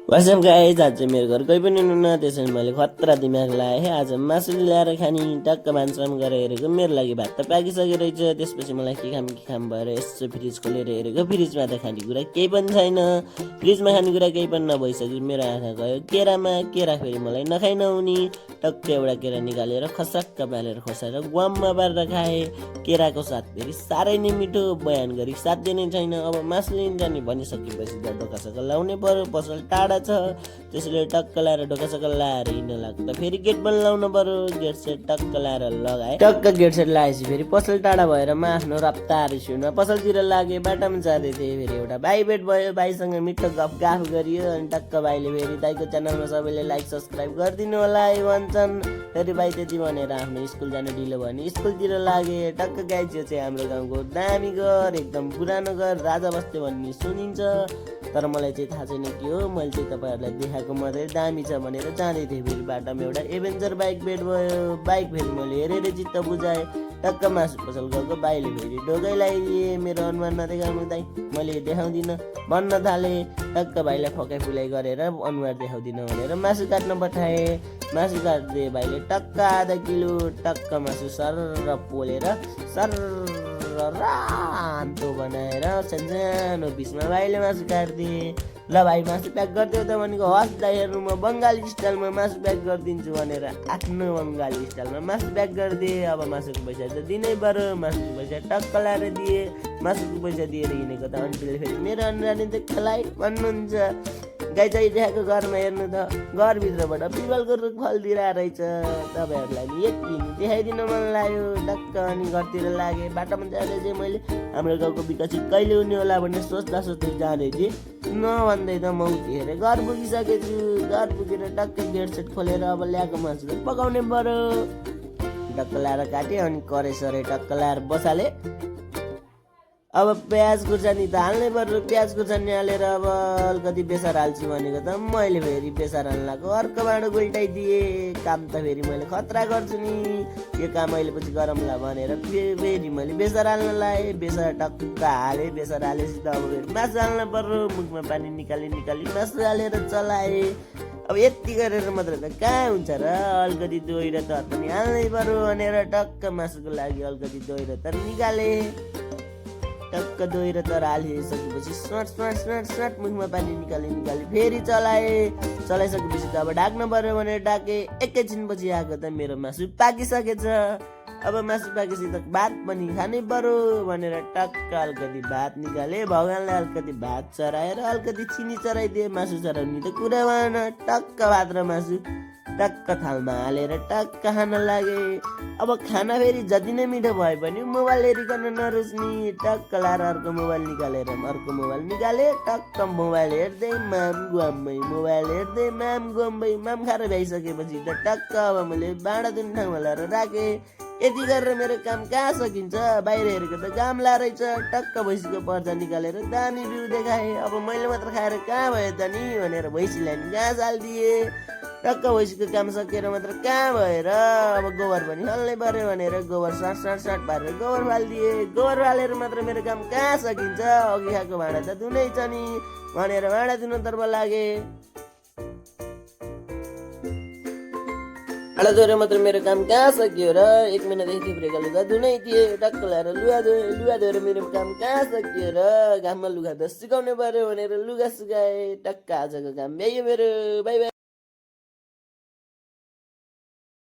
WhatsApp guys आज चाहिँ मेरो घर कोही पनि हुनुहुन्न, त्यसैले मैले खतरा दिमाग लगाएँ। आज मासु ल्याएर खाने टक्क भान्सामा गएर हेरेको मेरो लागि भात त पाकिसकेको रहेछ। त्यसपछि मलाई के खाम भएर यसो फ्रिज खोलेर हेरेको, फ्रिजमा त खानेकुरा केही पनि छैन। फ्रिजमा खानेकुरा केही पनि नभइसक्यो मेरो आँखा गयो केरामा। केरा फेरि मलाई नखाइ नहुने। टक्क एउटा केरा निकालेर खसक्क पालेर खोसाएर ग्वाममा पारेर खाएँ। केराको साथ फेरि साह्रै नै मिठो, बयान गरी साध्य नै छैन। अब मासु लिन जाने भनिसकेपछि त ढोकासका लाउनै पर्यो, पसल टाढा छ। त्यसैले टक्क लाएर ढोकासका लाएर हिँड्न लाग्दा फेरि गेट पनि लाउनु पर्यो। गेट सेट टक्क लाएर लगाएँ। टक्क गेट सेट लगाएपछि फेरि पसल टाढा भएर म आफ्नो रफ्तार स्पिडमा पसलतिर लागेँ। बाटामा जाँदै थिएँ, फेरि एउटा भाइ भेट भयो। भाइसँग मिठो गफ गरियो। अनि टक्क भाइले फेरि दाइको च्यानलमा सबैले लाइक सब्सक्राइब गरिदिनु होला भन्छन्। फेरि भाइ त्यति भनेर आफ्नो स्कुल जानु ढिलो भने स्कुलतिर लागे। टक्क गाइज यो चाहिँ हाम्रो गाउँको दामी घर, एकदम पुरानो घर, राजा बस्ती भन्ने सुनिन्छ। तर मलाई चाहिँ थाहा छैन के हो। मैले चाहिँ तपाईँहरूलाई देखाएको मात्रै दामी छ भनेर जाँदै थिएँ। फेरि बाटोमा एउटा एभेन्जर बाइक भेट भयो। बाइक फेरि मैले हेरेर चित्त बुझाएँ। टक्क मासु पसल गएको भाइले फेरि ढोकै लगाइदिए। मेरो अनुहार नदेखाउनु दाइ, मैले देखाउँदिनँ भन्न थालेँ। टक्क भाइलाई फकाइ फुलाइ गरेर अनुहार देखाउँदिनँ भनेर मासु काट्न पठाएँ। मासु काट्दै भाइले टक्क आधा किलो टक्क मासु सर पोलेर सर रातो बनाएर सानो पिसमा भाइले मासु काटिदिए। ल भाइ मासु प्याक गरिदियो त भनेको, हस् दाइ हेर्नु म बङ्गाली स्टाइलमा मासु प्याक गरिदिन्छु भनेर आफ्नो बङ्गाली स्टाइलमा मासु प्याक गरिदिए। अब मासुको पैसा त दिनै पर्यो। मासुको पैसा टक्क लाएर दिए। मासुको पैसा दिएर हिँडेको त आन्टीले फेरि मेरो अनुहार त खेलाइ भन्नुहुन्छ। गाई चाहिँ देखाएको घरमा हेर्नु त घरभित्रबाट पिपलको रुख फल्दिरहेको रहेछ। तपाईँहरूलाई नि यति देखाइदिन मन लाग्यो। टक्क अनि घरतिर लागेँ। बाटोमा जाँदै चाहिँ मैले हाम्रो गाउँको विकसित कहिले हुने होला भन्ने सोच्दा जाँदै थिएँ। नभन्दै त म उठेर घर पुगिसकेको छु। घर पुगेर टक्क गेट सेट खोलेर अब ल्याएको मासु पकाउने पर्यो। टक्क लाएर काटेँ अनि कराई टक्क लाएर बसालेँ। अब प्याज खुर्सानी त हाल्नै पर्यो। प्याज खुर्सानी हालेर अब अलिकति बेसार हाल्छु भनेको त मैले फेरि बेसार हाल्नको अर्को भाँडो गुल्टाइदिएँ। काम त फेरि मैले खतरा गर्छु नि, यो काम अहिले पछि गरौँला भनेर फेरि मैले बेसार हाल्न लाएँ। बेसार टक्क हालेँ। बेसार हालेपछि त अब फेरि मासु हाल्न पर्यो। मुखमा पानी निकाली मासु हालेर चलाएँ। अब यति गरेर मात्र त कहाँ हुन्छ र, अलिकति दोही र तर पनि हाल्नै पर्यो भनेर टक्क मासुको लागि अलिकति दोही र तर निकालेँ। टक्क दोही र तर हालिसकेपछि स्नट मुखमा पानी निकाली फेरि चलाइसकेपछि त अब ढाक्नु पर्यो भनेर ढाकेँ। एकैछिनपछि आएको त मेरो मासु पाकिसकेछ। अब मासु पाकेपछि त भात पनि खानै पर्यो भनेर टक्क अलिकति भात निकालेँ। भगवानलाई अलिकति भात चढाएर अलिकति चिनी चढाइदिएँ। मासु चढाउने त कुरा भएन। टक्क भात र मासु टक्क थालमा हालेर टक्क खान लागेँ। अब खाना फेरि जति नै मिठो भए पनि मोबाइल हेरिकन नरुच्ने। टक्क लाएर अर्को मोबाइल निकालेँ। टक्क मोबाइल हेर्दै माम गुम्बै माम खाएर भ्याइसकेपछि त टक्क अब मैले भाँडा धुने ठाउँमा ल्याएर राखेँ। यति गरेर मेरो काम कहाँ सकिन्छ। बाहिर हेरेको त गामला रहेछ। टक्क भैँसीको पर्जा निकालेर दामी बिउ देखाएँ। अब मैले मात्र खाएर कहाँ भयो त नि भनेर भैँसीलाई नि घाँस हालिदिएँ। टक्क भैँसीको काम सकेर मात्र कहाँ भएर अब गोबर पनि हाल्नै पर्यो भनेर गोबर साट पारेर गोबर फालिदिएँ। गोबर फालेर मात्र मेरो काम कहाँ सकिन्छ। अघि खाएको भाँडा त धुनै छ नि भनेर भाँडा धुनतर्फ लागेँ। भाँडा धोएर मात्र मेरो काम कहाँ सकियो र। 1 महिनादेखि थुप्रेका लुगा धुनै थिएँ। टक्क लाएर लुगा धोएर मेरो काम कहाँ सकियो र। घाममा लुगा त सुकाउनु पर्यो भनेर लुगा सुकाएँ। टक्क आजको काम भ्याइयो मेरो। Bye bye.